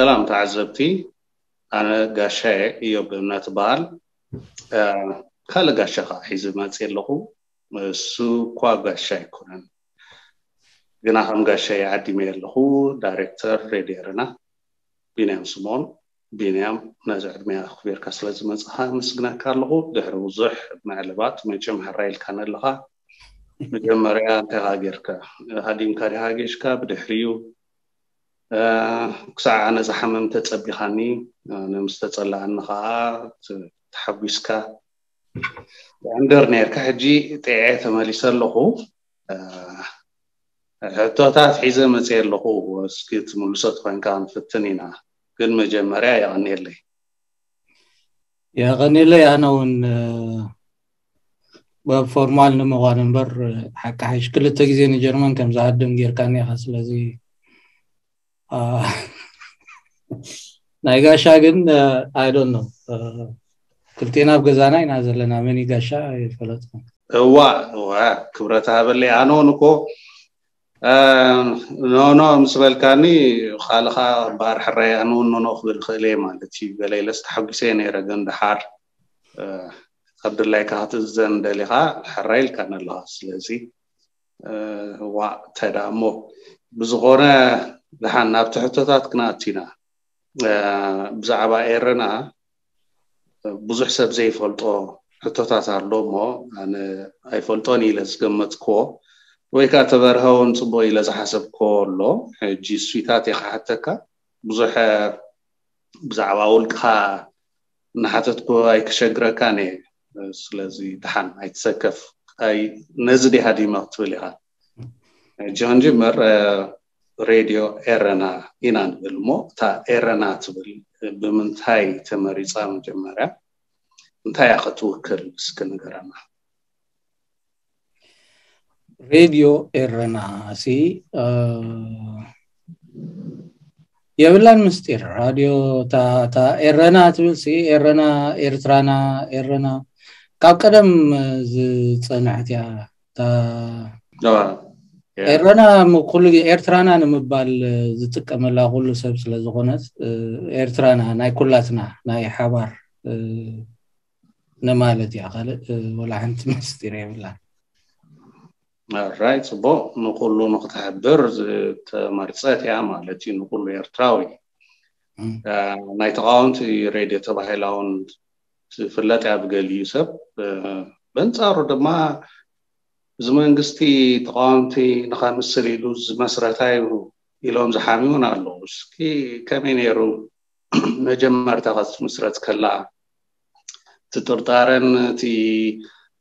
ሰላም ተዓዘብቲ፣ ኣነ ጋሻ እዮብ እምነት እበሃል። ካልእ ጋሻ ከዓ ሒዘ መፅእ ኣለኹ። እሱ እኳ ጋሻ ኣይኮነን፣ ግና ከም ጋሻ ይዓዲመ ኣለኹ። ዳይሬክተር ሬድዮ ኤረና ቢንያም ስምኦን። ቢንያም፣ ነዚ ዕድመ ኣኽቢርካ ስለ ዝመፅኻ ኣመስግነካ ኣለኹ። ድሕሪ ብዙሕ መዕለባት መቸም ሕራይ ኢልካኒ ኣለኻ። መጀመርያ እንታይ ኢኻ ጌርካ? ሃዲምካ ዲኻ ጌሽካ? ብድሕሪኡ ክሳዕ ኣነ ዝሓምም ተጸቢኻኒ፣ ኣነ ምስ ተጸላኣኒ ኸዓ ተሓጒስካ ትዕንድር ኔርካ። ሕጂ ጥዕየ ተመሊሰ ኣለኹ። ሕቶታት ሒዘ መጽየ ኣለኹ። እስኪ ትምልሶ ተኾይንካ ክንፍትን ኢና። ግን መጀመርያ የቐንየለይ። የቐንየለይ። ኣነ እውን ብ ፎርማል ንምዃን እምበር ሓቂ ሓይሽ ክልተ ግዜ ንጀርመን ከም ዝሃድም ጌርካኒ ኢኻ። ስለዚ ናይ ጋሻ ግን I don't know። ክልቴና ኣብ ገዛና ኢና ዘለና፣ መን እዩ ጋሻ ኣይፈለጥኩን። እዋ እዋ፣ ክብረት ሃበለይ። ኣነ እውን እኮ ኖኖ ምስ በልካኒ፣ ካልኻ እምበኣር ሕራይ ኣነ እውን ኖኖ ክብል ክእል እየ ማለት እዩ። ገለ ኢለስ ተሓጒሰ እየ ነይረ፣ ግን ደሓር ካብ ድላይካ ክትእዘን ደሊኻ ሕራይ ኢልካኒ ኣለኻ። ስለዚ ዋእ፣ እንታይ ደኣ እሞ። ብዝኾነ፣ ደሓን ናብቲ ሕቶታት ክንኣቱ ኢና። ብዛዕባ ኤረና ብዙሕ ሰብ ዘይፈልጦ ሕቶታት ኣሎ እሞ፣ ኣነ ኣይፈልጦን ኢለ ዝገመትክዎ ወይ ከዓ ተበርሀ እውን ጽቡቕ ኢለ ዝሓሰብክዎ ኣሎ። ሕጂ እሱታት እየ ክሓተካ። ብዙሕ ብዛዕባ ውልቅኻ እናሓተትኩ ኣይክሸግረካን እየ። ስለዚ ደሓን ኣይትሰከፍ። ኣይ፣ ነዚ ዲኻ ዲመ ክትብል ኢኻ። ሕጂ ክንጅምር፣ ሬድዮ ኤረና ኢና ንብል እሞ፣ እታ ኤረና ትብል ብምንታይ ተመሪጻ? መጀመርያ እንታይ እያ ክትውክል? እስኪ ንገረና። ሬድዮ ኤረና ሲ የብላን ምስጢር። ራድዮ፣ እታ ኤረና ትብል ሲ ኤረና፣ ኤርትራና፣ ኤረና ካብ ቀደም ዝጸንሐት እያ። ኤረና ኩሉ ኤርትራና ንምባል ዝጥቀመላ ኩሉ ሰብ ስለዝኾነት፣ ኤርትራና ናይ ኩላትና ናይ ሓባር ንማለት እያ። ካልእ ወላ ሓንቲ ምስጢር የብላን። ራይ፣ ጽቡቕ። ንኩሉ ንክትሕብር ዝተመርጸት እያ ማለት እዩ፣ ንኩሉ ኤርትራዊ። ናይ ተቃወምቲ ሬድዮ ተባሂላ እውን ትፍለጥ እያ ብገሊኡ ሰብ። በንጻሩ ድማ እዚ መንግስቲ ተቃወምቲ ንኸምስል ኢሉ ዝመስረታ እዩ ኢሎም ዝሓምዩ እውን ኣለዉ። እስኪ ከመይ ነይሩ መጀመርታ ክትምስረት ከላ? እቲ ጥርጣረን እቲ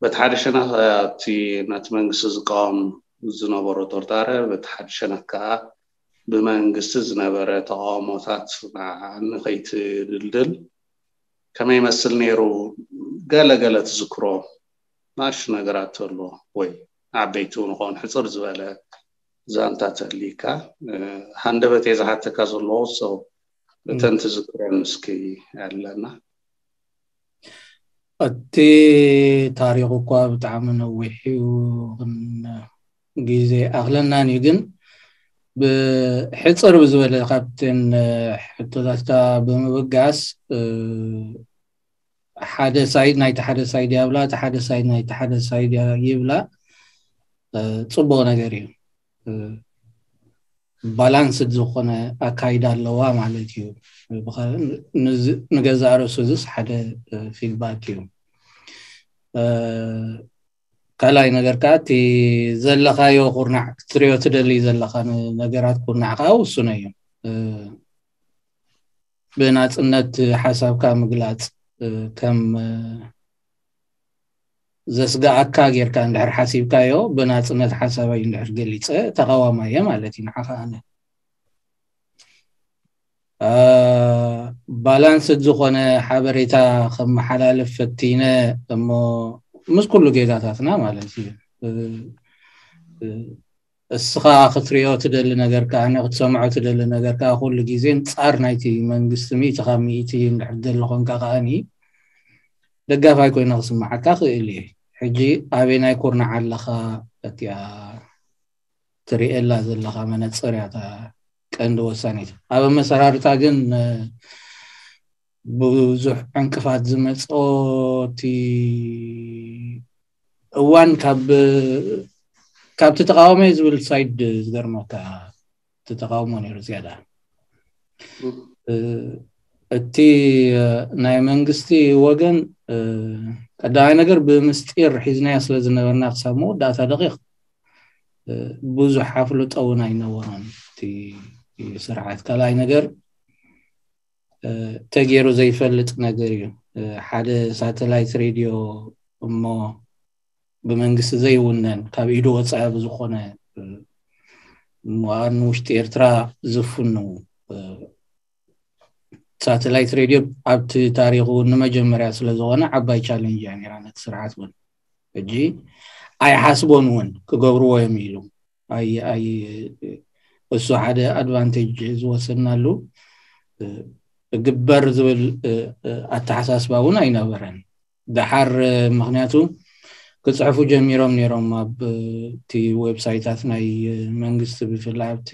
በቲ ሓደ ሸነኽ እቲ ነቲ መንግስቲ ዝቃወም ዝነበሮ ጥርጣረ፣ በቲ ሓደ ሸነኽ ከኣ ብመንግስቲ ዝነበረ ተቃውሞታት ንኸይትድልድል ከመይ ይመስል ነይሩ? ገለ ገለ ትዝክሮ ናሽ ነገራት ተሎ ወይ ዓበይቲ ንኾን ሕፅር ዝበለ ዛንታ ተህሊካ፣ ሃንደበት እየ ዝሓተካ ዘለዎ ሰው እተን ትዝክረን እስኪ ኣለና። እቲ ታሪኽ እኳ ብጣዕሚ ነዊሕ እዩ፣ ግዜ ኣኽለናን እዩ። ግን ብሕፅር ብዝበለ ካብተን ሕቶታትካ ብምብጋስ፣ ሓደ ሳይድ ናይቲ ሓደ ሳይድ ያብላ፣ እቲ ሓደ ሳይድ ናይቲ ሓደ ሳይድ ይብላ። ፅቡቕ ነገር እዩ። ባላንስድ ዝኾነ ኣካይዳ ኣለዋ ማለት እዩ። ንገዛእ ርእሱ እዚስ ሓደ ፊድባክ እዩ። ካልኣይ ነገር ከዓ እቲ ዘለኻዮ ኩርናዕ ክትሪኦ ትደሊ ዘለኻ ነገራት ኩርናዕ ከዓ ውሱነ እዩ። ብናፅነት ሓሳብካ ምግላፅ ከም ዘስጋኣካ ጌርካ እንድሕር ሓሲብካዮ፣ ብናፅነት ሓሳበይ እንድሕር ገሊፀ ተቃዋማየ ማለት እዩ ንዓኻ። ኣነ ባላንስድ ዝኾነ ሓበሬታ ከመሓላልፍ ፈቲነ እሞ ምስ ኩሉ ጌጋታትና ማለት እዩ። እስኻ ክትሪኦ ትደሊ ነገር ከኣ፣ ክትሰምዖ ትደሊ ነገር ከኣ፣ ኩሉ ግዜ ንጻር ናይቲ መንግስቲ ሚእቲ ካብ ሚእቲ እንድሕር ትደሊ ኮንካ ከኣኒ ደጋፋይ ኮይነ ክስምዓካ ክእል እየ። ሕጂ ኣበናይ ኩርናዕ ኣለኻ? እቲኣ ትሪኤላ ዘለኻ መነጽር እያ እታ ቀንዲ ወሳኒት። ኣብ ኣመሰራርታ ግን ብዙሕ ዕንቅፋት ዝመፅኦ እቲ እዋን ካብ ካብቲ ተቃዋሚ ዝብል ሳይድ ዝገርመካ እቲ ተቃውሞ ነይሩ ዝያዳ። እቲ ናይ መንግስቲ ወገን ቀዳማይ ነገር ብምስጢር ሒዝናዮ ስለ ዝነበርና ክሳብ መወዳእታ ደቂቕ ብዙሕ ኣፍልጦ እውን ኣይነበሮን። እቲ ስርዓት ካልኣይ ነገር ተገይሩ ዘይፈልጥ ነገር እዩ። ሓደ ሳተላይት ሬድዮ እሞ ብመንግስቲ ዘይውነን ካብ ኢዱ ወፃኢ ብዝኾነ ምዋን ውሽጢ ኤርትራ ዝፍኑ ሳተላይት ሬድዮ ኣብቲ ታሪኹ ንመጀመርያ ስለ ዝኾነ ዓባይ ቻሌንጅ እያ ነይራ ነቲ ስርዓት እውን። ሕጂ ኣይሓስቦን እውን ክገብርዎ እዮም ኢሉ ኣይ ኣይ እሱ ሓደ ኣድቫንቴጅ ዝወሰድናሉ ግበር ዝብል ኣተሓሳስባ እውን ኣይነበረን። ደሓር ምክንያቱ ክፅሕፉ ጀሚሮም ነይሮም ኣብ እቲ ዌብሳይታት ናይ መንግስቲ ብፍላይ ኣብቲ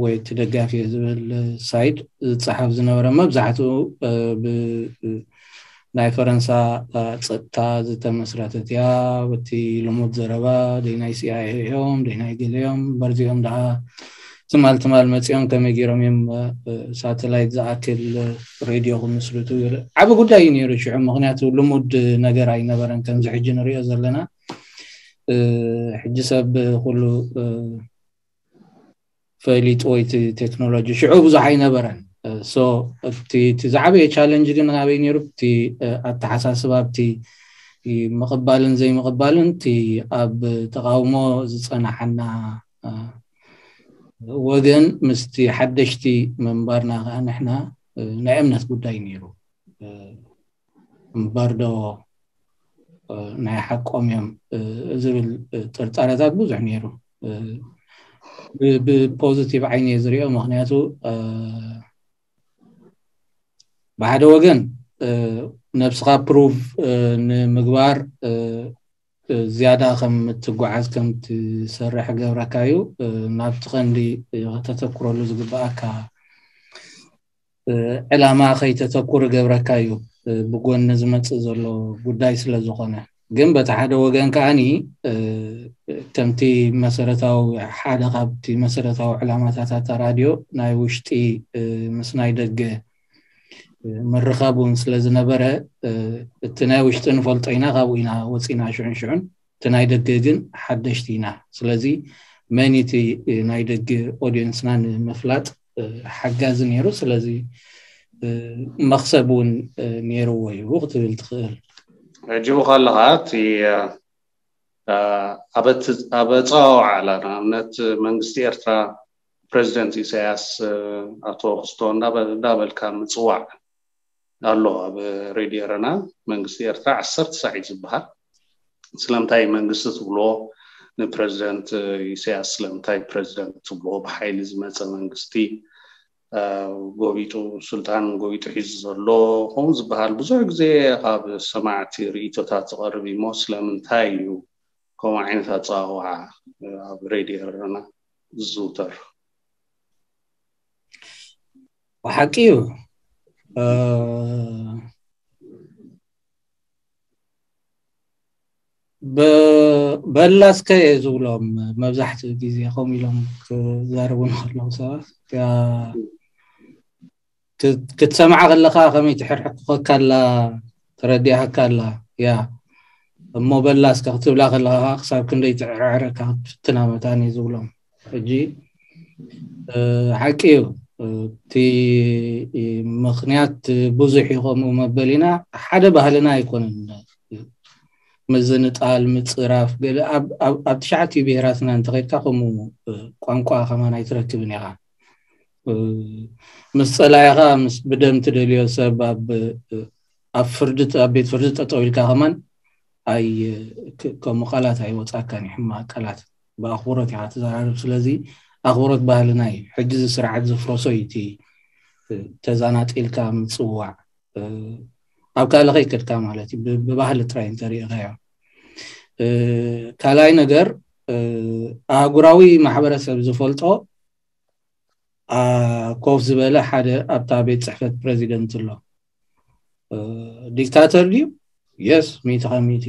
ወይ እቲ ደጋፊ ዝብል ሳይድ ዝፀሓፍ ዝነበረ መብዛሕትኡ ናይ ፈረንሳ ፀጥታ ዝተመስረተት እያ። በቲ ልሙድ ዘረባ ደይ ናይ ሲኣይኤ እዮም ደይ ናይ ገለ እዮም በርዚኦም ደኣ ትማል ትማል መፂኦም ከመይ ገይሮም እዮም ሳተላይት ዝኣክል ሬድዮ ክምስርቱ። ዓብ ጉዳይ እዩ ነይሩ ሽዑ ምክንያቱ ልሙድ ነገር ኣይነበረን ከምዚ ሕጂ ንሪኦ ዘለና። ሕጂ ሰብ ኩሉ ፈሊጡ ወይ እቲ ቴክኖሎጂ ሽዑ ብዙሕ ኣይነበረን። እቲ ዝዓበየ ቻለንጅ ግን ናበይ ነይሩ? እቲ ኣተሓሳስባ ኣብቲ ምቕባልን ዘይምቕባልን እቲ ኣብ ተቃውሞ ዝፀናሓና ወገን ምስቲ ሓደሽቲ ምንባርና ከዓ ንሕና ናይ እምነት ጉዳይ ነይሩ። እምበር ዶ ናይ ሓቆም እዮም ዝብል ጥርጣረታት ብዙሕ ነይሩ። ብፖዚቲቭ ዓይኒ እየ ዝሪኦ። ምክንያቱ ብሓደ ወገን ነብስኻ ፕሩቭ ንምግባር ዝያዳ ከም እትጓዓዝ ከም ትሰርሕ ገብረካ እዩ። ናብቲ ቀንዲ ከተተኩረሉ ዝግበኣካ ዕላማ ከይተተኩር ገብረካ እዩ። ብጎኒ ዝመፅእ ዘሎ ጉዳይ ስለ ዝኾነ ግን በቲ ሓደ ወገን ከዓኒ ከምቲ መሰረታዊ ሓደ ካብቲ መሰረታዊ ዕላማታት ኣታ ራድዮ ናይ ውሽጢ ምስ ናይ ደገ ምርኻብ እውን ስለ ዝነበረ እቲ ናይ ውሽጢ ንፈልጦ ኢና ካብኡ ኢና ወፂና ሽዑን ሽዑን እቲ ናይ ደገ ግን ሓደሽቲ ኢና። ስለዚ መን እቲ ናይ ደገ ኦዲየንስና ንምፍላጥ ሓጋዚ ነይሩ። ስለዚ መክሰብ እውን ነይርዎ እዩ ክትብል ትኽእል። ዕጅቡ ከለካ እቲ ኣብ ኣፀዋውዓላ ንኣብነት መንግስቲ ኤርትራ ፕሬዚደንት ኢሳያስ ኣቶ ክስቶ እንዳበልካ ምፅዋዕ ኣሎ ኣብ ሬድዮ ኤረና። መንግስቲ ኤርትራ ዓሰርተ ሳዕ እዩ ዝበሃል። ስለምንታይ መንግስቲ ትብልዎ ንፕሬዚደንት ኢሳያስ ስለምንታይ ፕሬዚደንት ትብልዎ? ብሓይሊ ዝመፀ መንግስቲ ጎቢጡ ስልጣን ጎቢጡ ሒዙ ዘሎ ከምኡ ዝበሃል ብዙሕ ግዜ ካብ ሰማዕቲ ርእይቶታት ዝቐርብ እሞ ስለምንታይ እዩ ከምኡ ዓይነት ኣፀዋውዓ ኣብ ሬድዮ ኤረና ዝዝውተር? ብሓቂ እዩ። በላስከ እየ ዝብሎም መብዛሕትኡ ግዜ ከምኡ ኢሎም ክዛረቡ ንከለዉ ሰባት ክትሰምዓ ከለካ ከመይ ትሕርሕቅካ ኣላ ትረዲኣካ ኣላ እያ እሞ በላስከ ክትብላ ከለካ ክሳብ ክንደይ ትዕርዕረካ ክትፍትና መታን እዩ ዝብሎም። ሕጂ ሓቂ እዩ እቲ ምክንያት ብዙሕ እዩ ከምኡ መበል ኢና ሓደ ባህልና ኣይኮነን። ምዝንጣል ምፅራፍ ገለ ኣብ ትሽዓቲኡ ብሄራትና እንተኸድካ ከምኡ ቋንቋ ከማን ኣይትረክብን ኢኻ። ምስ ፀላኢኻ ምስ ብደም ትደልዮ ሰብ ኣብ ኣብ ፍርዲ ኣብ ቤት ፍርዲ ጠጠው ኢልካ ከማን ኣይ ከምኡ ቃላት ኣይወፃካን እዩ ሕማቅ ቃላት ብኣኽብሮት ኢኻ ትዘራርብ። ስለዚ ኣኽብሮት ባህልና እዩ። ሕጂ እዚ ስርዓት ዘፍረሶ እዩ እቲ ተዛናጢልካ ምፅዋዕ ኣብ ካልእ ከይከድካ ማለት እዩ። ብባህሊ ጥራይ እንተሪኢኻዮ ካልኣይ ነገር ኣህጉራዊ ማሕበረሰብ ዝፈልጦ ኮፍ ዝበለ ሓደ ኣብታ ቤት ፅሕፈት ፕሬዚደንት ኣሎ። ዲክታተር ድዩ? የስ፣ ሚእቲ ካብ ሚእቲ።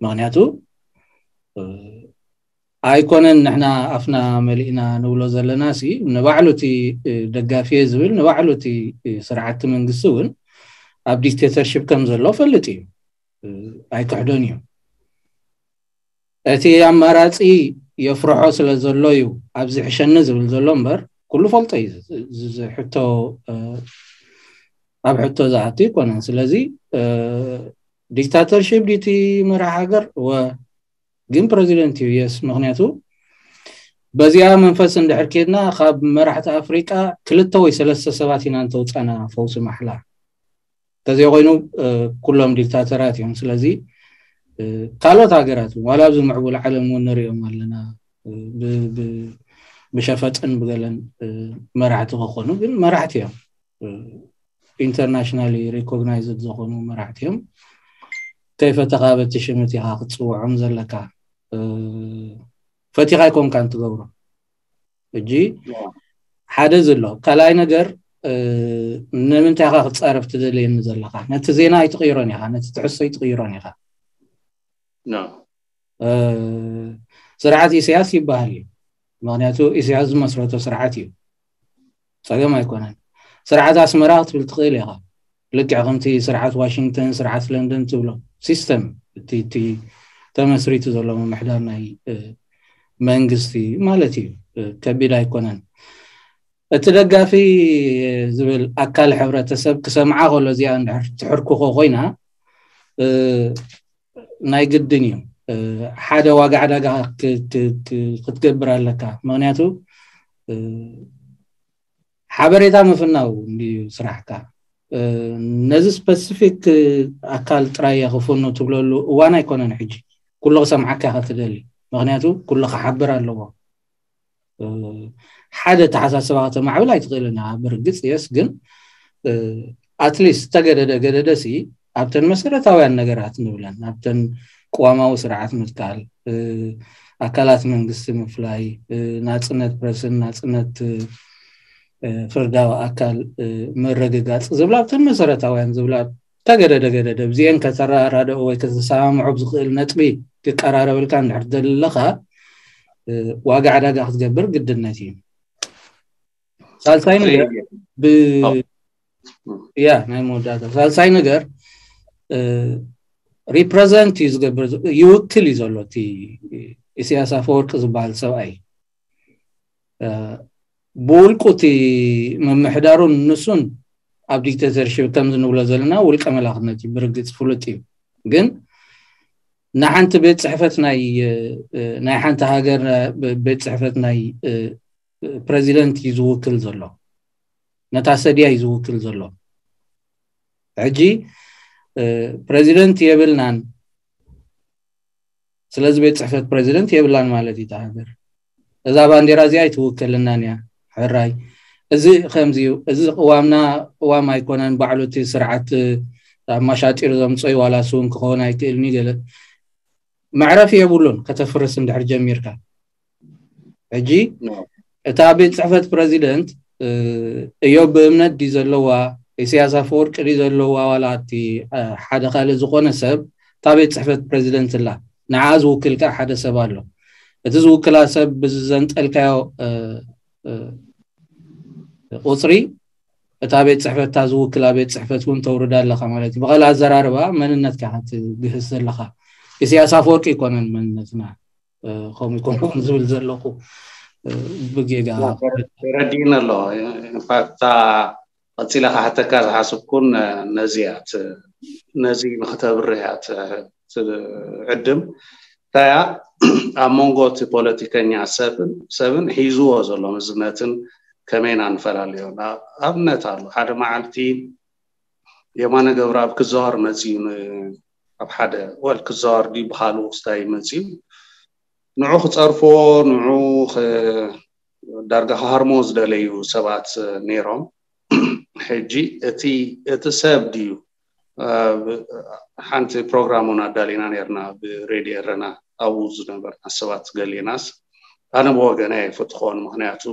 ምክንያቱ ኣይኮነን ንሕና ኣፍና መሊእና ንብሎ ዘለና ሲ፣ ንባዕሉ እቲ ደጋፊ ዝብል፣ ንባዕሉ እቲ ስርዓት መንግስቲ እውን ኣብ ዲክቴተርሽፕ ከም ዘሎ ፈልጥ እዩ። ኣይክሕዶን እዩ። እቲ ኣማራፂ የፍርሖ ስለ ዘሎ እዩ ኣብዚ ሕሸኒ ዝብል ዘሎ እምበር፣ ኩሉ ፈልጦ እዩ። ሕቶ ኣብ ሕቶ ዝኣቱ ኣይኮነን። ስለዚ ዲክታተርሽፕ ድዩ እቲ መራሕ ሃገር? ወ ግን ፕረዚደንት እዩ። የስ፣ ምክንያቱ በዚኣ መንፈስ እንድሕር ኬድና ካብ መራሕቲ ኣፍሪቃ ክልተ ወይ ሰለስተ ሰባት ኢና እንተውፃና ፈውሲ ማሕላ። ተዘይኮይኑ ኩሎም ዲክታተራት እዮም። ስለዚ ካልኦት ሃገራት ዋላ ኣብዚ ምዕቡል ዓለም እውን ንሪኦም ኣለና። ብሸፈጥን ብገለን መራሕቲ ክኾኑ ግን መራሕቲ እዮም። ኢንተርናሽናሊ ሪኮግናይዝድ ዝኾኑ መራሕቲ እዮም። ከይፈተኻ በቲ ሽምት ኢኻ ክትፅውዖም ዘለካ። ፈቲኻ ኣይኮንካን ትገብሮ። እጂ ሓደ ዘሎ ካልኣይ ነገር፣ ንምንታይ ኢኻ ክትፃረፍ ትደልየኒ ዘለካ? ነቲ ዜና ኣይትቕይሮን ኢኻ፣ ነቲ ትሕዝቶ ኣይትቕይሮን ኢኻ። ስርዓት ኢሳያስ ይበሃል እዩ። ምክንያቱ ኢሳያስ ዝመስረቶ ስርዓት እዩ። ፀገም ኣይኮነን። ስርዓት ኣስመራ ክትብል ትኽእል ኢኻ። ልክዕ ከምቲ ስርዓት ዋሽንግተን፣ ስርዓት ለንደን ትብሎ ሲስተም፣ እቲ ተመስሪቱ ዘሎ ምምሕዳር ናይ መንግስቲ ማለት እዩ። ከቢድ ኣይኮነን። እቲ ደጋፊ ዝብል ኣካል ሕብረተሰብ ክሰምዓ ከሎ እዚኣ እንድሕር ትሕርክኾ ኮይና፣ ናይ ግድን እዩ ሓደ ዋጋ ዕዳጋ ክትገብር ኣለካ። ምክንያቱ ሓበሬታ ምፍናው እንድዩ ስራሕካ። ነዚ ስፐሲፊክ ኣካል ጥራይ እየ ክፍኑ ትብለሉ እዋን ኣይኮነን። ሕጂ ኩሉ ክሰምዓካ ኢኻ ትደሊ፣ ምክንያቱ ኩሉ ክሓብር ኣለዎ። ሓደ ተሓሳስባ ከተማዕብል ኣይትኽእልን ኢኻ። ብርግፅ የስ፣ ግን ኣትሊስት ተገደደ ገደደ ሲ ኣብተን መሰረታውያን ነገራት ንብለን፣ ኣብተን ቅዋማዊ ስርዓት ምትካል፣ ኣካላት መንግስቲ ምፍላይ፣ ናፅነት ፕረስን ናፅነት ፍርዳዊ ኣካል ምርግጋፅ ዝብላ ኣብተን መሰረታውያን ዝብላ ተገደደ ገደደ ብዚአን ከተራዳድኦ ወይ ከተሰማምዖ ብዝኽእል ነጥቢ ክቀራረበልካ እንድሕር ዘለኻ ዋጋ ዕዳጋ ክትገብር ግድነት እዩ። ሳልሳይ ነገር ብ ያ ናይ መወዳእታ ሳልሳይ ነገር ሪፕረዘንት እዩ ዝገብር፣ ይውክል እዩ ዘሎ እቲ ኢሳያስ ኣፈወርቂ ዝበሃል ሰብኣይ። ብውልቁ እቲ ምምሕዳሩን ንሱን ኣብ ዲክቴተርሽፕ ከምዚ ንብሎ ዘለና ውልቀ መላኽነት እዩ፣ ብርግፅ ፍሉጥ እዩ። ግን ንሓንቲ ቤት ፅሕፈት ናይ ናይ ሓንቲ ሃገር ቤት ፅሕፈት ናይ ፕረዚደንት እዩ ዝውክል ዘሎ፣ ነታ ሰድያ እዩ ዝውክል ዘሎ። ሕጂ ፕረዚደንት የብልናን፣ ስለዚ ቤት ፅሕፈት ፕረዚደንት የብላን ማለት እዩ። እታ ሃገር እዛ ባንዴራ እዚኣ ኣይትውክልናን እያ። ሕራይ፣ እዚ ከምዚ እዩ፣ እዚ ቅዋምና ቅዋም ኣይኮነን፣ ባዕሉ እቲ ስርዓት ኣማሻጢሩ ዘምፀዩ ዋላ ስውን ክኸውን ኣይክእልን እዩ ገለ መዕረፊ የብሉን። ከተፍርስ እንድሕር ጀሚርካ ሕጂ እታ ቤት ፅሕፈት ፕረዚደንት እዮ ብእምነት ድዩ ዘለዋ፣ ኢሳያስ ኣፈወርቂ ድዩ ዘለዋ፣ ዋላ እቲ ሓደ ካልእ ዝኾነ ሰብ እታ ቤት ፅሕፈት ፕረዚደንት ኣላ። ንዓ ዝውክል ከዓ ሓደ ሰብ ኣሎ። እቲ ዝውክላ ሰብ ብዝዘንጠልካዮ ቁፅሪ እታ ቤት ፅሕፈት እታ ዝውክላ ቤት ፅሕፈት እውን ተውርዳ ኣለካ ማለት እዩ። ብካልእ ኣዘራርባ መንነትካ ክትግህስ ዘለካ። ኢሳያስ ኣፈወርቂ ኣይኮነን መንነትና። ከምኡ ይኮንኩም ዝብል ዘለኹ ብጌጋ ተረዲእኒ ኣሎ። ኢንፋክት እታ ቀፂለ ካሕተካ ዝሓስብኩን ነዚ እያ፣ ነዚ ንክተብርህ እያ ትዕድም። እንታይ እያ ኣብ መንጎ እቲ ፖለቲከኛ ሰብን ሰብን ሒዝዎ ዘሎ ምዝነትን ከመይና ንፈላለዮ። ኣብነት ኣሎ። ሓደ መዓልቲ የማነ ገብረኣብ ክዛወር መፅዩ፣ ኣብ ሓደ ወል ክዛወር ድዩ ብካልኡ ክስታይ መፅዩ፣ ንዑ ክፀርፍዎ፣ ንዑ ዳርጋ ክሃርሞ ዝደለዩ ሰባት ነይሮም። ሕጂ እቲ እቲ ሰብ ድዩ? ሓንቲ ፕሮግራም እውን ኣዳሊና ነርና ብሬድዮ ኤረና፣ ኣብኡ ዝነበርና ሰባት ገሊናስ፣ ኣነ ብወገነ ኣይፈትኾን። ምክንያቱ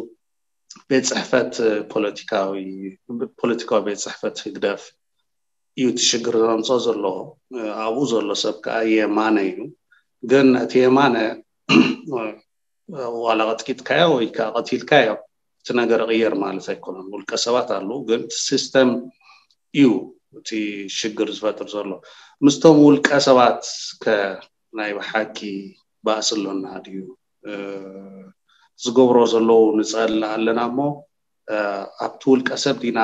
ቤት ፅሕፈት ፖለቲካዊ ፖለቲካዊ ቤት ፅሕፈት ህግደፍ እዩ እቲ ሽግር ዘምፅኦ ዘሎ። ኣብኡ ዘሎ ሰብ ከዓ የማነ እዩ። ግን እቲ የማነ ዋላ ቀጥቂጥካዮ ወይ ከዓ ቀቲልካዮ እቲ ነገር ይቕየር ማለት ኣይኮነን። ውልቀ ሰባት ኣለዉ፣ ግን እቲ ሲስተም እዩ እቲ ሽግር ዝፈጥር ዘሎ። ምስቶም ውልቀ ሰባት ከ ናይ ብሓቂ ባእሲ ኣሎና ድዩ? ዝገብሮ ዘለዉ ንፀልእ ኣለና እሞ ኣብቲ ውልቀ ሰብ ዲና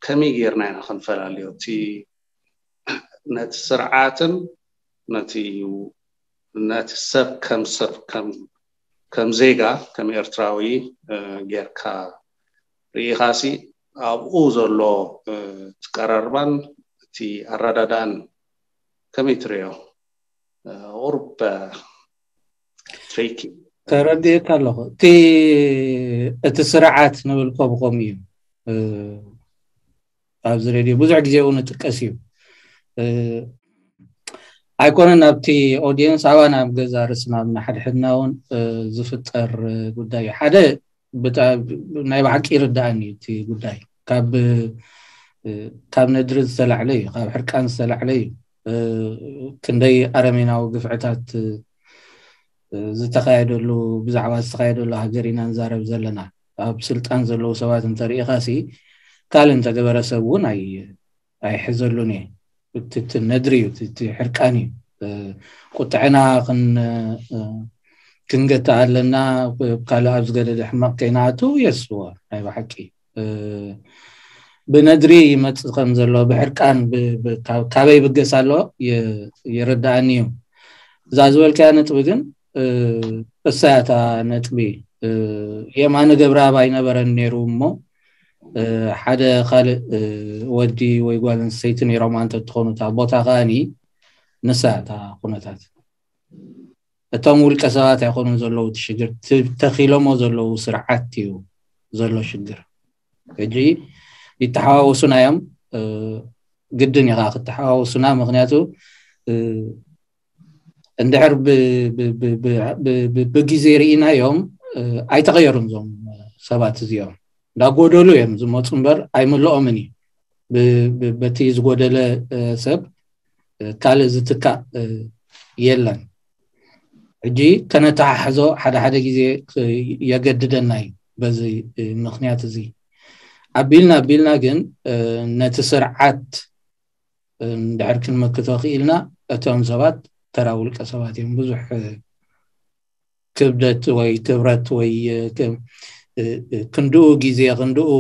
ከመይ ጌርና ኢና ክንፈላልዮ? እቲ ነቲ ስርዓትን ነቲ ነቲ ሰብ ከም ሰብ ከም ከም ዜጋ ከም ኤርትራዊ ጌርካ ርኢኻሲ ኣብኡ ዘሎ እቲ ቀረርባን እቲ ኣረዳዳን ከመይ ትርእዮ? ቁሩብ ትሪኪ ተረዲእካ ኣለኹ። እቲ እቲ ስርዓት ንብል ከምኡ ከምኡ እዩ። ኣብዚ ሬድዮ ብዙሕ ግዜ እውን ይጥቀስ እዩ። ኣይኮነን ኣብቲ ኦዲየንስ ኣባና ኣብ ገዛ ርእስና ኣብ ንሓድሕድና እውን ዝፍጠር ጉዳይ እዩ። ሓደ ናይ ብሓቂ ይርዳእኒ እቲ ጉዳይ ካብ ካብ ነድሪ ዝተላዕለ እዩ፣ ካብ ሕርቃን ዝተላዕለ እዩ። ክንደይ ኣረሜናዊ ግፍዕታት ዝተኻየደሉ ብዛዕባ ዝተኻየደሉ ሃገር ኢና ንዛረብ ዘለና። ኣብ ስልጣን ዘለዉ ሰባት እንተሪኢኻ ሲ ካልእ እንተገበረ ሰብ እውን ኣይሕዘሉን እየ። እቲ ነድሪ እዩ፣ እቲ ሕርቃን እዩ። ቁጥዕና ክንገትእ ኣለና፣ ካልእ ኣብ ዝገደደ ሕማቕ ከይንኣቱ የስዎ ናይ ብሓቂ ብነድሪ ይመፅእ ከም ዘሎ ብሕርቃን ካበይ ይብገስ ኣሎ ይርዳእኒ እዩ። እዛ ዝበልካያ ነጥቢ ግን እሳያታ ነጥቢ የማነ ገብረኣብ ኣይነበረን ነይሩ እሞ ሓደ ካልእ ወዲ ወይ ጓል ኣንስተይቲ ነይሮም እንተትኾኑ እታ ቦታ ከኣኒ ንሳ እታ ኩነታት እቶም ውልቀ ሰባት ኣይኮኑን ዘለዉ እቲ ሽግር ተኺሎሞ ዘለዉ ስርዓት እዩ ዘሎ ሽግር። ሕጂ ይተሓዋወሱና እዮም። ግድን ኢኻ ክተሓዋወሱና፣ ምክንያቱ እንድሕር ብግዜ ርኢናዮም ኣይተቐየሩን እዞም ሰባት እዚኦም እንዳጎደሉ እዮም ዝመፁ እምበር ኣይምልኦምን እዩ። በቲ ዝጎደለ ሰብ ካልእ ዝትካእ የለን። ሕጂ ከነተሓሕዞ ሓደ ሓደ ግዜ የገድደና እዩ። በዚ ምክንያት እዚ ኣቢልና ኣቢልና ግን ነቲ ስርዓት እንድሕር ክንመክቶ ክኢልና እቶም ሰባት ተራ ውልቀ ሰባት እዮም። ብዙሕ ክብደት ወይ ክብረት ወይ ክንድኡ ግዜ ክንድኡ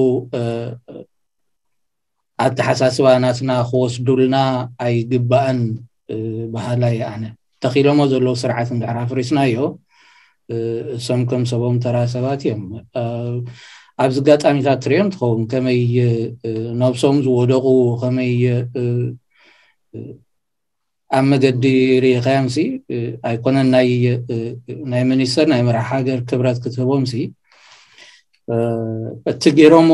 ኣተሓሳስባ ናትና ክወስዱልና ኣይግባእን በሃላይ ኣነ። ተኺሎሞ ዘለዉ ስርዓት እንድሕር ኣፍሪስናዮ እሶም ከም ሰቦም ተራ ሰባት እዮም። ኣብዚ ኣጋጣሚታት ትሪኦም ትኸውን ከመይ ነብሶም ዝወደቑ ከመይ ኣብ መገዲ ርኢኻዮም ሲ ኣይኮነን ናይ ናይ ሚኒስተር ናይ መራሕ ሃገር ክብረት ክትህቦም ሲ እቲ ገይሮሞ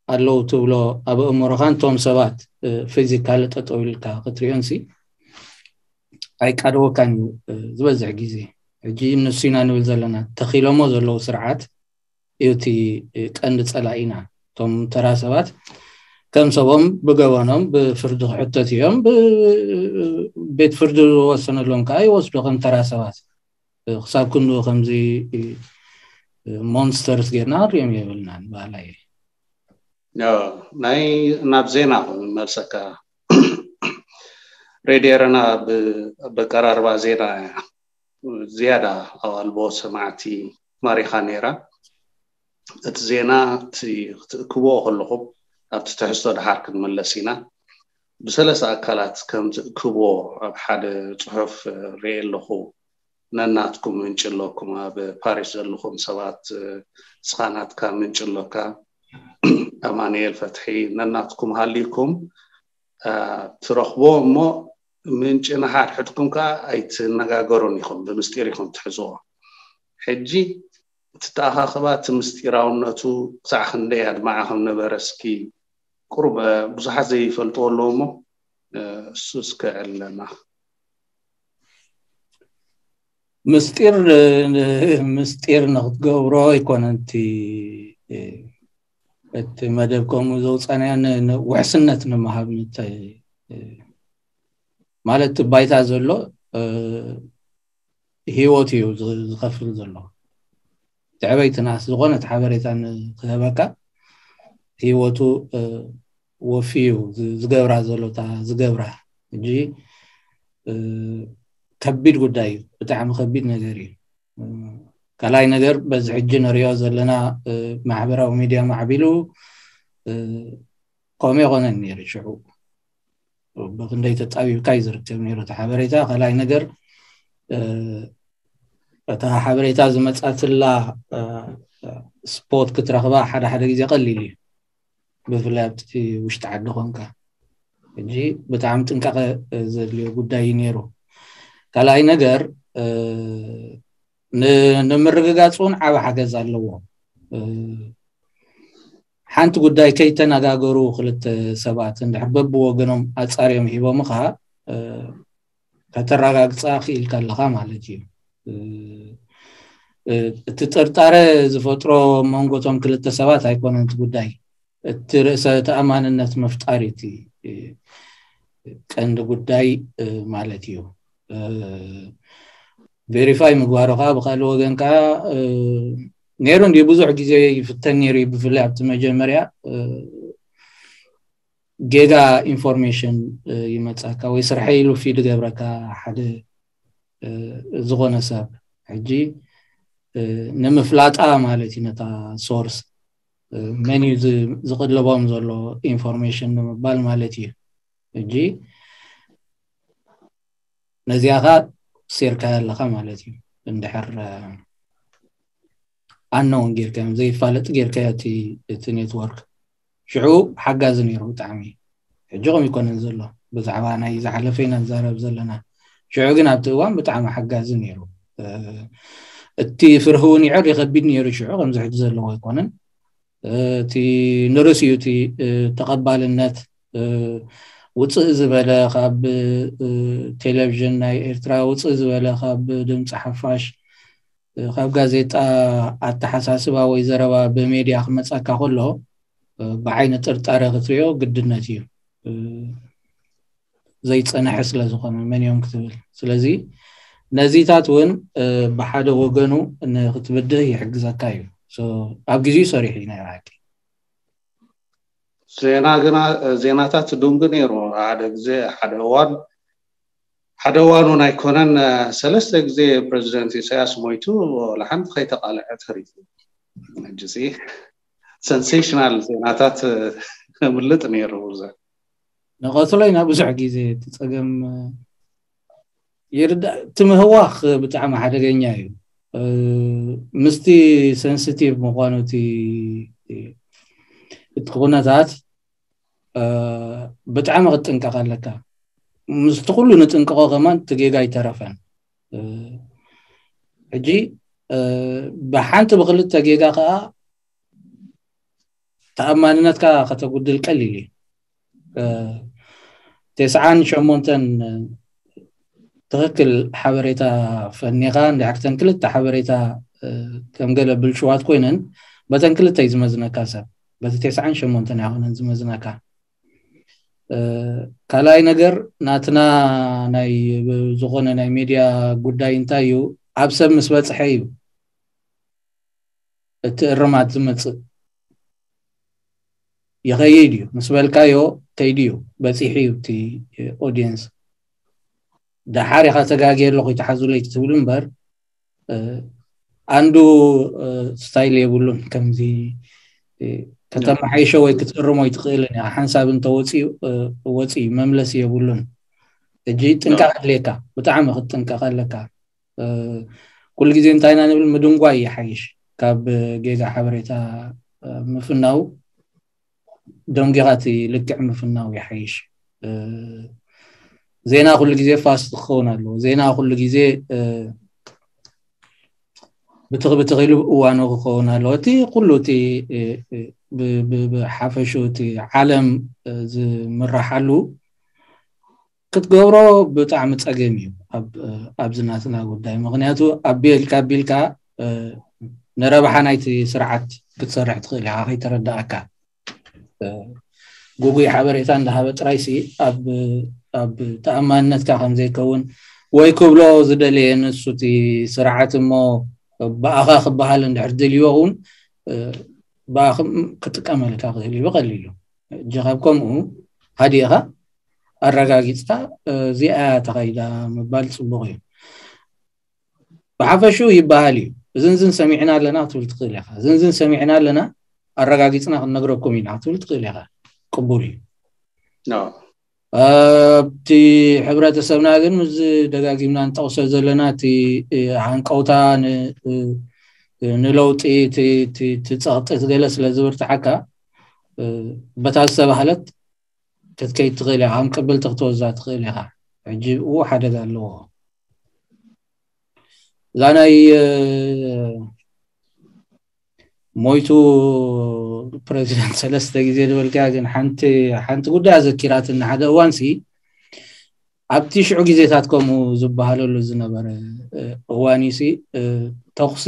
ኣለዉ ትብሎ ኣብ ኣእምሮኻ እንቶም ሰባት ፊዚካሊ ጠጠው ኢልካ ክትሪኦን ሲ ኣይቃደወካን እዩ። ዝበዝሕ ግዜ ሕጂ ንሱ ኢና ንብል ዘለና ተኺሎሞ ዘለዉ ስርዓት እዩ እቲ ቀንዲ ፀላኢና። እቶም ተራ ሰባት ከም ሰቦም ብገበኖም ብፍርዲ ክሕተት እዮም። ቤት ፍርዲ ዝወሰነሎም ከዓ ይወስዶ ከም ተራ ሰባት። ክሳብ ክንድኡ ከምዚ ሞንስተርስ ጌርና ክንሪኦም የብልናን በሃላይ እየ። ናይ ናብ ዜና ክመልሰካ። ሬድዮ ኤረና ብኣቀራርባ ዜና ዝያዳ ኣዋልቦ ሰማዕቲ ማሪኻ ነይራ። እቲ ዜና እቲ ክትእክብዎ ከለኹም ኣብቲ ትሕዝቶ ድሓር ክንምለስ ኢና። ብሰለስተ ኣካላት ከም ትእክብዎ ኣብ ሓደ ጽሑፍ ርእየ ኣለኹ። ነናትኩም ምንጭ ኣለኩም። ኣብ ፓሪስ ዘለኹም ሰባት ንስኻ ናትካ ምንጭ ኣሎካ። ኣማኑኤል ፈትሒ ነናትኩም ሃልይኩም ትረኽቦ እሞ ምንጭ ንሓድሕድኩም ከዓ ኣይትነጋገሩን ኢኹም፣ ብምስጢር ኢኹም ትሕዝዎ። ሕጂ እቲ ተኣኻኽባ እቲ ምስጢራውነቱ ክሳዕ ክንደይ ኣድማዒ ከም ነበረ እስኪ ቁሩብ ብዙሓት ዘይፈልጥዎ ኣለዉ እሞ እሱ እስከ ዕለና። ምስጢር ምስጢር ንክትገብሮ ኣይኮነን እቲ እቲ መደብ ከምኡ ዘውፃናዮ ውሕስነት ንምሃብ ማለት ባይታ ዘሎ ህይወት እዩ ዝኸፍል ዘሎ። ትዕበይቲ ናስ ዝኾነት ሓበሬታ ንክህበካ ህይወቱ ወፊዩ ዝገብራ ዘሎ እታ ዝገብራ ሕጂ ከቢድ ጉዳይ እዩ። ብጣዕሚ ከቢድ ነገር እዩ። ካልኣይ ነገር በዚ ሕጂ ንሪኦ ዘለና ማሕበራዊ ሚድያ ማዕቢሉ ከምኡ የኾነን ነይሩ። ሽዑ ብክንደይ ተጣቢብካ እዩ ዝርከብ ነይሩ እቲ ሓበሬታ። ካልኣይ ነገር እታ ሓበሬታ ዝመፃትላ ስፖት ክትረኽባ ሓደ ሓደ ግዜ ቀሊል እዩ፣ ብፍላይ ኣብቲ ውሽጢ ዓዲ ኮንካ። ሕጂ ብጣዕሚ ጥንቃቐ ዘድልዮ ጉዳይ እዩ ነይሩ። ካልኣይ ነገር ንምርግጋፅ እውን ዓብ ሓገዝ ኣለዎ። ሓንቲ ጉዳይ ከይተነጋገሩ ክልተ ሰባት እንድሕር በብወገኖም ኣፃርዮም ሂቦምኻ ከተረጋግፃ ክኢልካ ኣለኻ ማለት እዩ። እቲ ጥርጣረ ዝፈጥሮ መንጎቶም ክልተ ሰባት ኣይኮነን እቲ ጉዳይ፣ እቲ ርእሰ ተኣማንነት ምፍጣር እቲ ቀንዲ ጉዳይ ማለት እዩ። ቬሪፋይ ምግባሩ ከዓ ብካልእ ወገን ከዓ ነይሩ እንዲ ብዙሕ ግዜ ይፍተን ነይሩ እዩ። ብፍላይ ኣብቲ መጀመርያ ጌጋ ኢንፎርሜሽን ይመፃካ ወይ ስርሐ ኢሉ ፊድ ገብረካ ሓደ ዝኾነ ሰብ ሕጂ ንምፍላጣ ማለት እዩ፣ ነታ ሶርስ መን እዩ ዝቅልቦም ዘሎ ኢንፎርሜሽን ንምባል ማለት እዩ። ሕጂ ነዚኣ ካ ሴርካ ኣለካ ማለት እዩ። እንድሕር ኣነውን ጌርካዮም ዘይፋለጥ ጌርካዮ እቲ ኔትወርክ ሽዑ ሓጋዚ ነይሩ ብጣዕሚ። ሕጂ ከም ይኮነን ዘሎ ብዛዕባ ናይ ዝሓለፈ ኢና ንዛረብ ዘለና። ሽዑ ግን ኣብቲ እዋን ብጣዕሚ ሓጋዚ ነይሩ። እቲ ፍርሂ እውን ይዕር ይኸቢድ ነይሩ ሽዑ ከምዚ ሕጂ ዘለዎ ኣይኮነን። እቲ ንርእሲኡ እቲ ተቐባልነት ውፅእ ዝበለ ካብ ቴሌቪዥን ናይ ኤርትራ ውፅእ ዝበለ ካብ ድምፂ ሓፋሽ ካብ ጋዜጣ ኣተሓሳስባ ወይ ዘረባ ብሜድያ ክመፀካ ከሎ ብዓይኒ ጥርጣረ ክትሪኦ ግድነት እዩ። ዘይፀነሐ ስለ ዝኾነ መን እዮም ክትብል። ስለዚ ነዚታት እውን ብሓደ ወገኑ ንክትብድህ ይሕግዘካ እዩ። ኣብ ግዜኡ ሰሪሑ እዩ ናይ ብሓቂ። ዜና ግና ዜናታት ድንጉ ነይሩ። ሓደ ግዜ ሓደ እዋን ሓደ እዋን እውን ኣይኮነን ሰለስተ ግዜ ፕሬዚደንት ኢሳያስ ሞይቱ ወላ ሓንቲ ከይተቃልዐ ተሪፉ። ሕጂ ሰንሴሽናል ዜናታት ምልጥ ነይሩ። ንቐትሎ ኢና ብዙሕ ግዜ እቲ ፀገም ይርዳእ። እቲ ምህዋኽ ብጣዕሚ ሓደገኛ እዩ። ምስቲ ሰንስቲቭ ምኳኑ እቲ እቲ ኩነታት ብጣዕሚ ክትጥንቀቕ ኣለካ። ምስቲ ኩሉ ንጥንቀቖ ከማን እቲ ጌጋ ኣይተረፈን። ሕጂ ብሓንቲ ብክልተ ጌጋ ከዓ ተኣማንነትካ ከተጉድል ቀሊል እዩ። ተስዓን ሸሞንተን ትኽክል ሓበሬታ ፈኒኻ እንድሕር ተን ክልተ ሓበሬታ ከም ገለ ብልሽዋት ኮይነን በተን ክልተ እዩ ዝመዝነካ ሰብ፣ በቲ ተስዓን ሸሞንተን ኣይኮነን ዝመዝነካ። ካልኣይ ነገር ናትና ናይ ዝኾነ ናይ ሜድያ ጉዳይ እንታይ እዩ፣ ኣብ ሰብ ምስ በፅሐ እዩ እቲ እርማት ዝመፅእ። ይኸይድ እዩ ምስ በልካዮ ከይዱ እዩ፣ በፂሑ እዩ እቲ ኦዲየንስ። ደሓር ኢኻ ተጋግየ ኣለኹ ይተሓዙለይ ክትብል እምበር ኣንዱ ስታይል የብሉን። ከምዚ ከተመሓይሾ ወይ ክትእርሞ ኣይትኽእልን ኢኻ። ሓንሳብ እንተወፂኡ ወፂኡ መምለሲ የብሉን። ሕጂ ጥንቃቕ ኣድልየካ፣ ብጣዕሚ ክትጥንቀቕ ኣለካ። ኩሉ ግዜ እንታይ ኢና ንብል፣ ምድንጓይ ይሓይሽ ካብ ጌጋ ሓበሬታ ምፍናው። ደንጊኻ እቲ ልክዕ ምፍናው ይሓይሽ። ዜና ኩሉ ግዜ ፋስት ክኸውን ኣለዎ። ዜና ኩሉ ግዜ ብትኽ ብትኽ ኢሉ እዋኑ ክኸውን ኣለዎ። እቲ ኩሉ እቲ ብሓፈሹ እቲ ዓለም ዝምራሓሉ ክትገብሮ ብጣዕሚ ፀገም እዩ ኣብዚ ናትና ጉዳይ። ምክንያቱ ኣቢልካ ኣቢልካ ንረብሓ ናይቲ ስርዓት ክትሰርሕ ትኽእል ኢኻ ከይተረዳእካ። ግጉይ ሓበሬታ እንዳሃበ ጥራይሲ ኣብ ኣብ ተኣማንነትካ ከም ዘይከውን ወይ ክብሎ ዝደለየ ንሱ እቲ ስርዓት እሞ ብኣኻ ክበሃል እንድሕር ደልይዎ እውን ብኣኽም ክጥቀመልካ ክእል እዩ ብቐሊሉ። እጂ ካብ ከምኡ ሃዲእኻ ኣረጋጊፅካ እዚኣ ተኸይዳ ምባል ፅቡቕ እዩ። ብሓፈሹ ይበሃል እዩ። እዝንዝን ሰሚዕና ኣለና ክትብል ትኽእል ኢኻ። እዝንዝን ሰሚዕና ኣለና ኣረጋጊፅና ክንነግረኩም ኢና ክትብል ትኽእል ኢኻ። ቅቡል እዩ። ኣብቲ ሕብረተሰብና ግን ምስ ደጋጊምና ንጠቕሶ ዘለና እቲ ሃንቀውታ ንለውጢ እቲ ጸቕጢ ገለ ስለ ዝብርትዓካ በታ ዝተባህለት ክትከይድ ትኽእል ኢኻ። ከም ቅብልቲ ክትወዛ ትኽእል ኢኻ። ሕጂ ብኡ ሓደጋ ኣለዎ። እዛ ናይ ሞይቱ ፕረዚደንት ሰለስተ ግዜ ዝበልካ ግን ሓንቲ ሓንቲ ጉዳይ ኣዘኪራትን ሓደ እዋንሲ ኣብቲ ሽዑ ግዜታት ከምኡ ዝበሃለሉ ዝነበረ እዋን ሲ ተኹሲ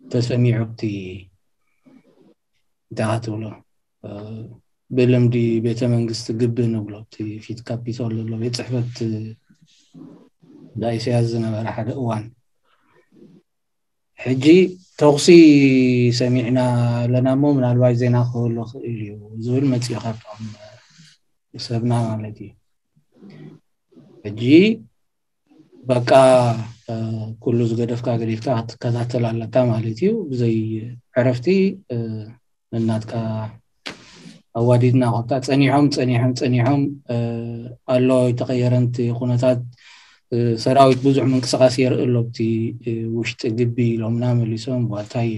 ተሰሚዑ ኣብቲ እንታይ ትብሎ ብልምዲ ቤተ መንግስቲ ግቢ ንብሎ እቲ ፊት ካፒቶል ዘሎ ቤት ፅሕፈት ዳኢስያስ ዝነበረ ሓደ እዋን ሕጂ ተኹሲ ሰሚዕና ኣለና እሞ ምናልባት ዜና ክህሉ ክእል እዩ ዝብል መፅኡ ካብቶም ሰብና ማለት እዩ። ሕጂ በቃ ኩሉ ዝገደፍካ ገዲፍካ ክትከታተል ኣለካ ማለት እዩ። ብዘይ ዕረፍቲ ንናትካ ኣዋዲድና ኮታ ጸኒሖም ጸኒሖም ጸኒሖም ኣሎ ይተቐየረንቲ ኩነታት ሰራዊት ብዙሕ ምንቅስቃስ የርኢ ኣሎ ኣብቲ ውሽጢ ግቢ ኢሎምና መሊሶም ዋታይ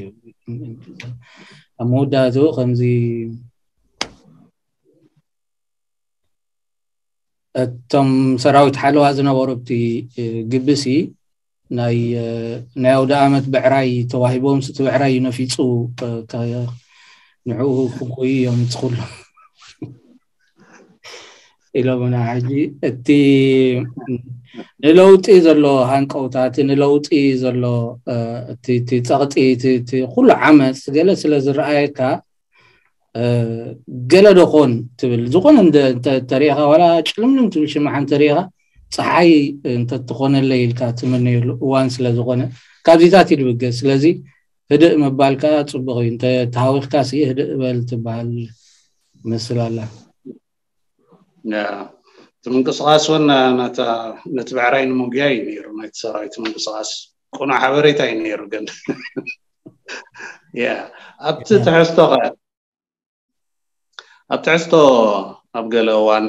ኣብ መወዳእትኡ ከምዚ እቶም ሰራዊት ሓለዋ ዝነበሩ ኣብቲ ግብሲ ናይ ናይ ኣውደ ኣመት ብዕራይ ተዋሂቦም ስቲ ብዕራይ ነፊፁ ንዕኡ ክጎዩ እዮም ይፅኩሉ ኢሎምና ሕጂ እቲ ንለውጢ ዘሎ ሃንቀውታ እቲ ንለውጢ ዘሎ እቲ ጸቕጢ ኩሉ ዓመፅ ገለ ስለ ዝረኣየካ ገለ ዶ ኮን ትብል ዝኾነ ተሪኢኻ ዋላ ጭልምልም ትብል ሽማዓ እንተሪኢኻ ፀሓይ እንተትኾነለይ ኢልካ ትምነየሉ እዋን ስለ ዝኾነ ካብዚታት ይድብገ ስለዚ ህድእ ምባል ከዓ ፅቡቅ እዩ እንተ ተሃዊኽካ ሲ ህድእ በል ትበሃል መስል ኣላ እቲ ምንቅስቃስ እውን ነቲ ብዕራይ ንምጉያይ እዩ ነይሩ ናይቲ ሰራዊት ምንቅስቃስ ቁኑዕ ሓበሬታ እዩ ነይሩ ግን ኣብቲ ትሕዝቶ ኣብ ትሕዝቶ ኣብ ገለ እዋን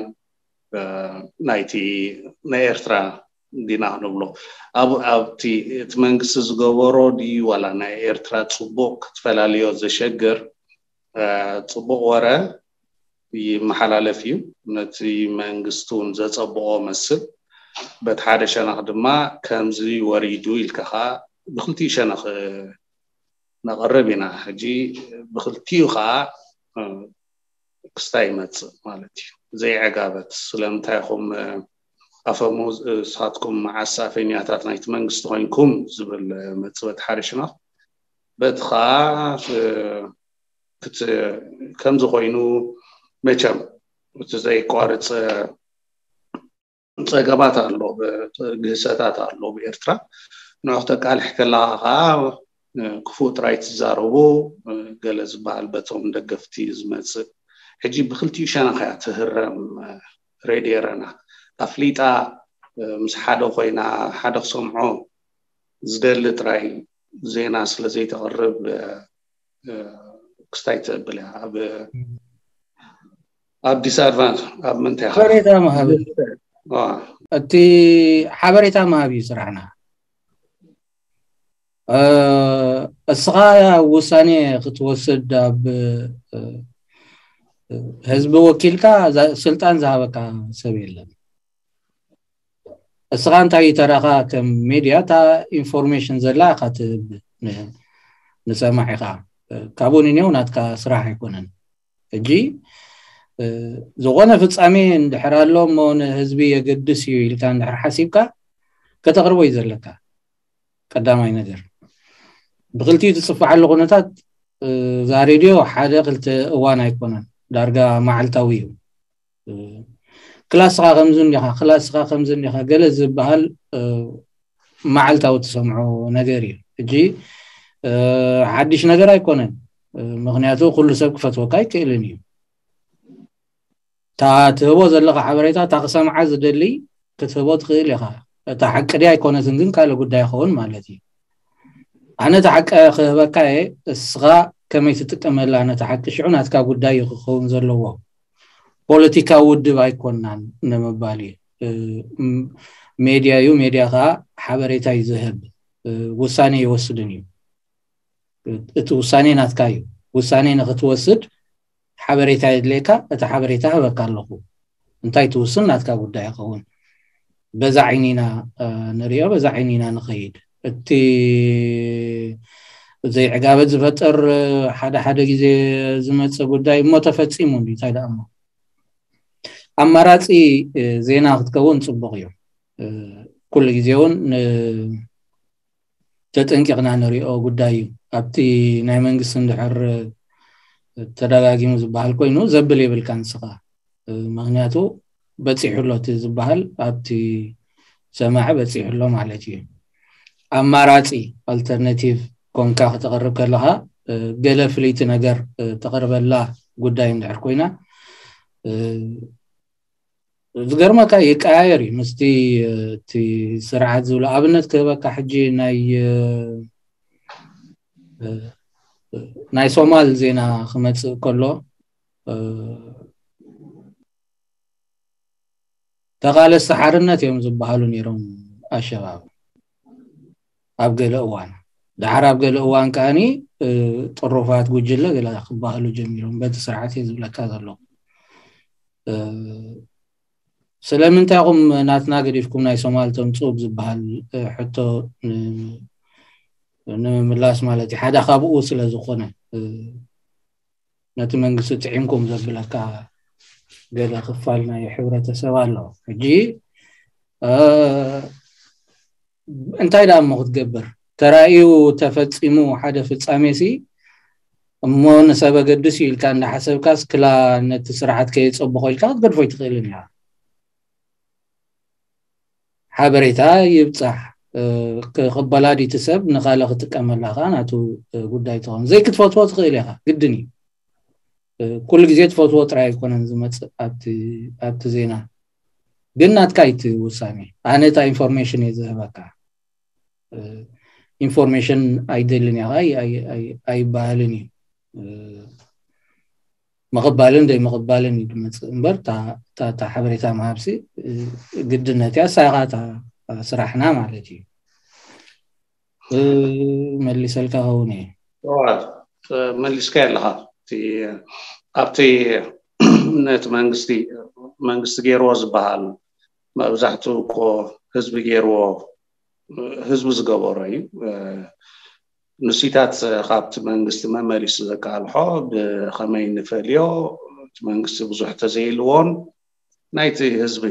ናይቲ ናይ ኤርትራ ዲና ክንብሎ ኣብቲ እቲ መንግስቲ ዝገበሮ ድዩ ዋላ ናይ ኤርትራ ፅቡቅ ክትፈላልዮ ዘሸግር ፅቡቅ ወረ ይመሓላለፍ እዩ ነቲ መንግስቲ እውን ዘፀብቆ መስል በቲ ሓደ ሸነኽ ድማ ከምዚ ወሪዱ ኢልካ ከዓ ብክልቲኡ ሸነኽ ነቕርብ ኢና ሕጂ ብክልቲኡ ከዓ ክስታይ ይመፅእ ማለት እዩ ዘይዕጋበት ስለምንታይ ኹም ኣፈሙዝ እሳትኩም መዓስ ኣፈኛታት ናይቲ መንግስቲ ኮይንኩም ዝብል መፅእ በቲ ሓደ ሽነኽ በቲ ከዓ ከምዚ ኮይኑ መቸም እቲ ዘይቋርፅ ፀገማት ኣሎ ግህሰታት ኣሎ ብኤርትራ ንዑ ክተቃልሕ ከለካ ከዓ ክፉእ ጥራይ ትዛረቡ ገለ ዝበሃል በቶም ደገፍቲ ዝመፅእ ሕጂ ብክልቲኡ ሸነኽ እያ ትህረም ሬድዮ ኤረና ኣፍሊጣ ምስ ሓደ ኮይና ሓደ ክሰምዖ ዝደሊ ጥራይ ዜና ስለ ዘይተቕርብ ክስታይ ተብል እያ ኣብ ኣብ ዲስኣድቫንስ ኣብ ምንታይ ሓበሬታ ምሃብ እቲ ሓበሬታ ምሃብ እዩ ስራሕና እስኻ ውሳኔ ክትወስድ ኣብ ህዝቢ ወኪልካ ስልጣን ዝሃበካ ሰብ የለን እስኻ እንታይ ተረኻ ከም ሜድያ እታ ኢንፎርሜሽን ዘላ ኢኻ ትህብ ንሰማዒኻ ካብኡ ንኔው ናትካ ስራሕ ኣይኮነን ሕጂ ዝኾነ ፍጻሜ እንድሕር ኣሎ እሞ ንህዝቢ የገድስ እዩ ኢልካ እንድሕር ሓሲብካ ከተቕርቦ እዩ ዘለካ ቀዳማይ ነገር ብክልቲኡ ትፅፋዓሉ ኩነታት እዛ ሬድዮ ሓደ ክልተ እዋን ኣይኮነን፣ ዳርጋ መዓልታዊ እዩ። ክላስኻ ከምዚ እንዲኻ፣ ክላስኻ ከምዚ እንዲኻ፣ ገለ ዝበሃል መዓልታዊ ትሰምዖ ነገር እዩ። ሕጂ ሓድሽ ነገር ኣይኮነን፣ ምክንያቱ ኩሉ ሰብ ክፈትወካ ኣይክእልን እዩ። እታ ትህቦ ዘለኻ ሓበሬታ፣ እታ ክሰምዓ ዝደሊ ክትህቦ ትኽእል ኢኻ። እታ ሓቂ ድያ ኣይኮነትን ግን ካልእ ጉዳይ ይኸውን ማለት እዩ። ኣነ እታ ሓቂ ክህበካ እየ፣ እስኻ ከመይ ትጥቀመላ ነታ ሓቂ ሽዑ ናትካ ጉዳይ እዩ ክኸውን ዘለዎ። ፖለቲካዊ ውድብ ኣይኮናን ንምባል እዩ። ሜድያ እዩ፣ ሜድያ ከዓ ሓበሬታ እዩ ዝህብ፣ ውሳኔ ይወስድን እዩ። እቲ ውሳኔ ናትካ እዩ። ውሳኔ ንክትወስድ ሓበሬታ የድልየካ፣ እቲ ሓበሬታ ህበካ ኣለኹ። እንታይ ትውስን ናትካ ጉዳይ ይኸውን። በዛ ዓይኒ ኢና ንሪኦ፣ በዛ ዓይኒ ኢና ንኸይድ። እቲ ዘይዕጋበት ዝፈጥር ሓደ ሓደ ግዜ ዝመፅእ ጉዳይ እሞ ተፈፂሙ እንዲ እንታይ ደኣ እሞ ኣማራፂ ዜና ክትከውን ፅቡቕ እዩ። ኩሉ ግዜ እውን ተጠንቂቕና ንሪኦ ጉዳይ እዩ። ኣብቲ ናይ መንግስቲ እንድሕር ተደጋጊሙ ዝበሃል ኮይኑ ዘብል የብልካ ንስኻ። ምክንያቱ በፂሑ ኣሎ እቲ ዝበሃል ኣብቲ ሰማዒ በፂሑ ኣሎ ማለት እዩ። ኣማራፂ ኣልተርናቲቭ ኮንካ ክተቕርብ ከለኻ ገለ ፍልይቲ ነገር ተቕርበላ ጉዳይ እንድሕር ኮይና ዝገርመካ ይቀያየር እዩ ምስቲ እቲ ስርዓት ዝብሎ። ኣብነት ክህበካ ሕጂ ናይ ናይ ሶማል ዜና ክመፅእ ከሎ ተቓለስቲ ሓርነት እዮም ዝበሃሉ ነይሮም ኣሸባብ ኣብ ገለ እዋን። ደሓር ኣብ ገለ እዋን ከኣኒ ጥሩፋት ጉጅለ ገለ ክበሃሉ ጀሚሮም በቲ ስርዓት እየ ዝብለካ ዘለኹ። ስለምንታይ ኢኹም ናትና ገዲፍኩም ናይ ሶማል ተምፅኡ ብዝበሃል ሕቶ ንምምላስ ማለት እዩ። ሓደ ካብኡ ስለ ዝኾነ ነቲ መንግስቲ ጥዒምኩም ዘብለካ ገለ ክፋል ናይ ሕብረተሰብ ኣሎ። ሕጂ እንታይ ደኣ እሞ ክትገብር? ተራእዩ ተፈፂሙ ሓደ ፍፃሜ ሲ እሞ ንሰብ ኣገድስ እዩ ኢልካ እንዳሓሰብካስ ክላ ነቲ ስርዓት ከየፀብኾ ኢልካ ክትገድፎ ኣይትኽእልን ኢኻ። ሓበሬታ ይብፃሕ ክቕበላ ድቲ ሰብ ንኻለ ክጥቀመላ ከዓ ናቱ ጉዳይ ትኸውን። ዘይክትፈትዎ ትኽእል ኢኻ፣ ግድን እዩ። ኩሉ ግዜ ትፈትዎ ጥራይ ኣይኮነን ዝመፅእ ኣብቲ ዜና፣ ግን ናትካ እዩ እቲ ውሳኔ። ኣነ እታ ኢንፎርሜሽን እየ ዝህበካ። ኢንፎርሜሽን ኣይደልን እያ ኣይበሃልን እዩ። ምቕባልን ዘይምቕባልን እዩ ዝመፅእ እምበር እታ ሓበሬታ ምሃብሲ ግድነት እያ። እሳ ኢኻ እታ ስራሕና ማለት እዩ። መሊሰልካ ኸውን እየ። መሊስካ ኣለኻ። ኣብቲ ነቲ መንግስቲ መንግስቲ ገይርዎ ዝበሃል መብዛሕትኡ እኮ ህዝቢ ገይርዎ፣ ህዝቢ ዝገበሮ እዩ። ንሲታት ካብቲ መንግስቲ መመሊሱ ዘቃልሖ ብኸመይ ንፈልዮ፣ እቲ መንግስቲ ብዙሕ ተዘይልዎን ናይቲ ህዝቢ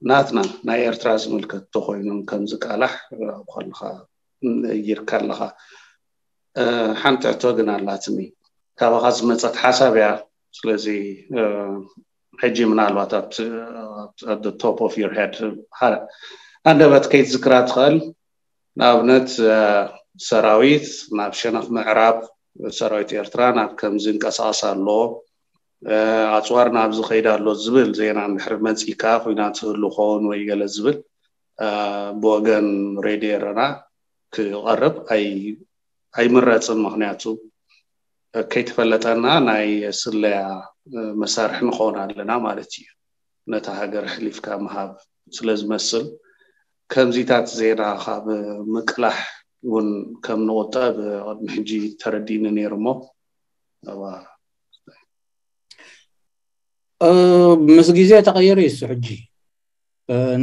ናትና ናይ ኤርትራ ዝምልከት ተኮይኑን ከም ዝቃላሕ ከለካ ይርካ ኣለኻ። ሓንቲ ሕቶ ግን ኣላትኒ፣ ካባኻ ዝመፀት ሓሳብ እያ። ስለዚ ሕጂ ምናልባት top of your head ኣንደበት ከይትዝክራ ትኽእል። ንኣብነት ሰራዊት ናብ ሸነኽ ምዕራብ፣ ሰራዊት ኤርትራ ናብ ከምዚ እንቀሳቐስ ኣሎ፣ ኣፅዋር ናብዚ ከይዳ ኣሎ ዝብል ዜና እንድሕር መፂካ፣ ኩናት ህሉ ኸውን ወይ ገለ ዝብል ብወገን ሬድዮ ኤረና ክቐርብ ኣይምረፅን። ምክንያቱ ከይተፈለጠና ናይ ስለያ መሳርሒ ንኸውን ኣለና ማለት እዩ። ነታ ሃገር ኣሕሊፍካ ምሃብ ስለ ዝመስል፣ ከምዚታት ዜና ካብ ምቅላሕ እውን ከም ንቑጠብ ቅድሚ ሕጂ ተረዲእኒ ነይሩ። እሞ ምስ ግዜ ተቐይሩ እዩ እሱ። ሕጂ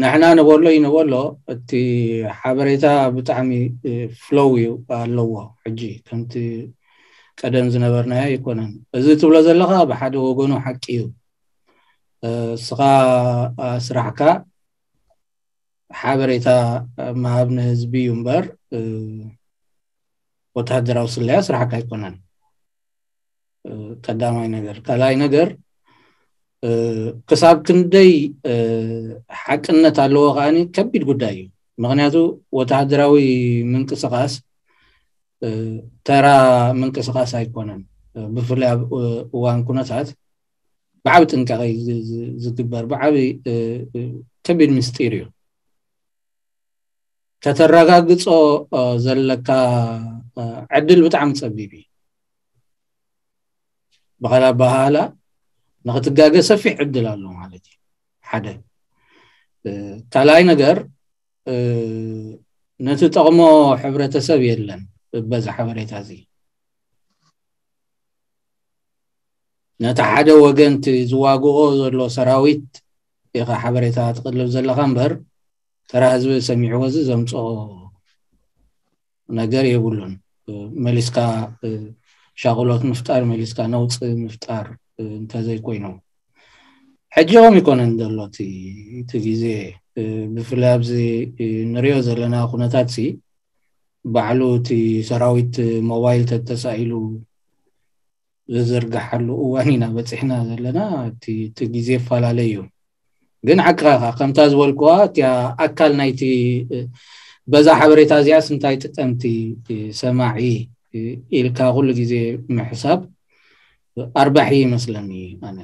ንሕና ንበሎ እዩ ንበሎ፣ እቲ ሓበሬታ ብጣዕሚ ፍሎው እዩ ኣለዎ። ሕጂ ከምቲ ቀደም ዝነበርናዮ ኣይኮነን። እዚ ትብሎ ዘለኻ ብሓደ ወገኑ ሓቂ እዩ። እስኻ ስራሕካ ሓበሬታ ምሃብ ንህዝቢ እዩ እምበር ወተሃደራዊ ስለያ ስራሕካ ኣይኮነን። ቀዳማይ ነገር። ካልኣይ ነገር፣ ክሳብ ክንደይ ሓቅነት ኣለዎ ከዓኒ ከቢድ ጉዳይ እዩ። ምክንያቱ ወተሃደራዊ ምንቅስቃስ ተራ ምንቅስቃስ ኣይኮነን። ብፍላይ ኣብ እዋን ኩነታት ብዓቢ ጥንቃቄ ዝግበር፣ ብዓቢ ከቢድ ምስጢር እዩ። ከተረጋግጾ ዘለካ ዕድል ብጣዕሚ ጸቢብ እዩ። ብኻላ ኣበሃህላ ንኽትጋገ ሰፊሕ ዕድል ኣሎ ማለት እዩ። ሓደ ካልኣይ ነገር፣ ነቲ ጠቕሞ ሕብረተሰብ የለን። በዚ ሓበሬታ እዚ ነቲ ሓደ ወገን እቲ ዝዋግኦ ዘሎ ሰራዊት ኢኻ ሓበሬታ ትቕልብ ዘለኻ እምበር፣ ተራ ህዝቢ ሰሚዕዎ እዚ ዘምፅኦ ነገር የብሉን። መሊስካ ሻቕሎት ምፍጣር፣ መሊስካ ነውፂ ምፍጣር እንተዘይኮይኑ፣ ሕጂ ኸም ይኮነን ዘሎ እቲ ግዜ። ብፍላይ ኣብዚ ንሪኦ ዘለና ኩነታት ሲ ባዕሉ እቲ ሰራዊት ሞባይል ተተሳኢሉ ዝዝርግሓሉ እዋን ኢና በፂሕና ዘለና። እቲ ግዜ ይፈላለ እዩ። ግን ሓቅኻ ከምታ ዝበልኩዋ እቲያ ኣካል ናይቲ በዛ ሓበሬታ እዚኣስ እንታይ ጥቅምቲ ሰማዒ ኢልካ ኩሉ ግዜ ምሕሳብ ኣርባሒ ይመስለኒ ኣነ።